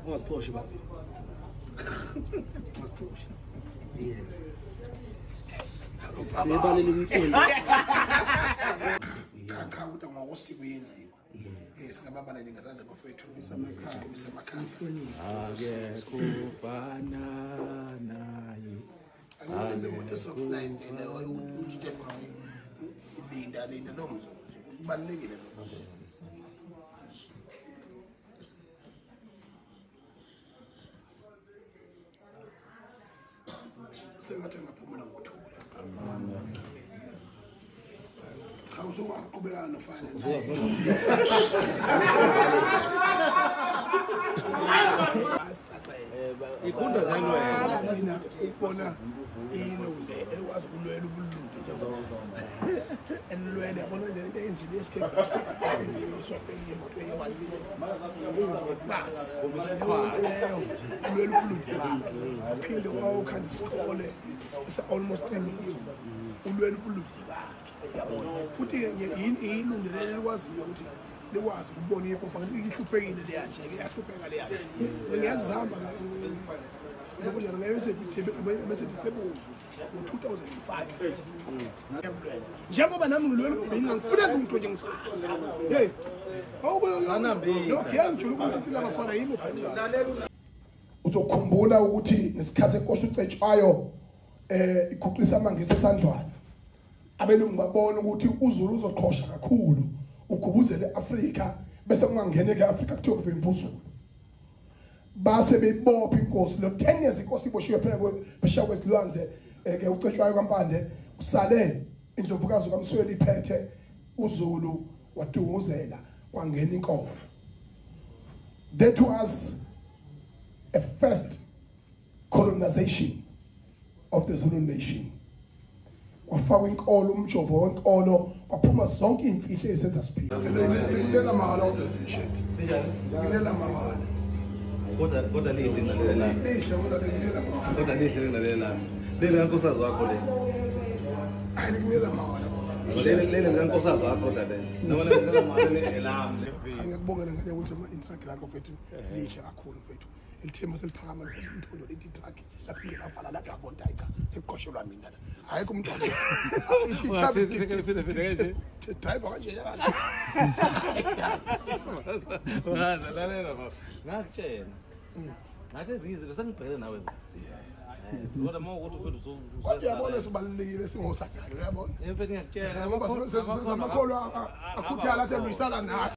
Ungasixoshi baba. Ungasixoshi. Yeah. Sibalele umculo. Cha cha ukuthi ngokosiko yenziwa. Singabambana nje ngezandla bafethu. Sikhombisa amakhaya. Akekho ufana naye. Akule imoto esofuna nje leyo uthi linda linda lo mzuzu. Kubalulekile lokho. Sengathi ngaphumula ngokuthula. Cha uzowaqhubeka nofana. Ikhunda zalwela. Mina ukubona ilungu elikwazi ukulwela ubulungu njengoba elilwele yabona nje into eyenzile esithemba iswapeli imoto ye-1 million plus ulwela ubulungu bakhe phinde wawukhanda isikole almost 3 million ulwela ubulungu bakhe yabona futhi ilungu leli elikwaziyo ukuthi likwazi ukubona ipopa ihluphekile leya nje iyahlupheka leya nje ngiyazihamba ngokunjalo ngeMercedes ebomvu ngo-2005 njengoba nami ngilwela ubhinqa ngifuna lutho nje ngisala hey awube ngijula ukuthi thina abafana yimi. Uzokhumbula ukuthi ngesikhathi enkosi uCetshwayo iguqisa amaNgisi esandlwana, abelungu babona ukuthi uZulu uzoqhosha kakhulu ugubuzele eAfrika, bese kungangeneka eAfrika kuthiwa kuvimba uZulu, base beyibopha inkosi lo 10 years. Inkosi iboshiwe phesheya kwezilwandle ke uCetshwayo kaMpande, kusale indlovukazi kaMsweli iphethe. uZulu wadunguzela, kwangena inkolo. That was a first colonization of the Zulu nation. Kwafakwa inkolo, umjovo wenkolo, kwaphuma zonke iy'mfihlo ezenza siphila. Ngilela mahhala kodwa le shirt. Ngilela mahhala. Kodwa lihle naleli. Lihle kodwa ngilela mahhala. Kodwa lihle naleli. Leli kankosikazi wakho le. Hayi, ngilela mahhala kodwa. Leli kankosikazi wakho kodwa le. Noma leli elami. Ngiyakubongela ngale ukuthi ama-intruck lakho mfethu lihle kakhulu mfethu. Elithemba seliphakama liveza umthondo lithi truck lapho ingekavala lapho yabona hayi cha sekuqoshelwa mina la. Ayikho umuntu driver kanje yana. Lalela baba. Ngakutshela. Ngathi ezinye izinto sengibhekene nawe ngqo. Kodwa uma ukuthi mfethu Kodwa uyabona sibalulekile singosathane uyabona. Mfethu ngiyakutshela. Ngoba amakholwa akhuthala athi elwisana nathi.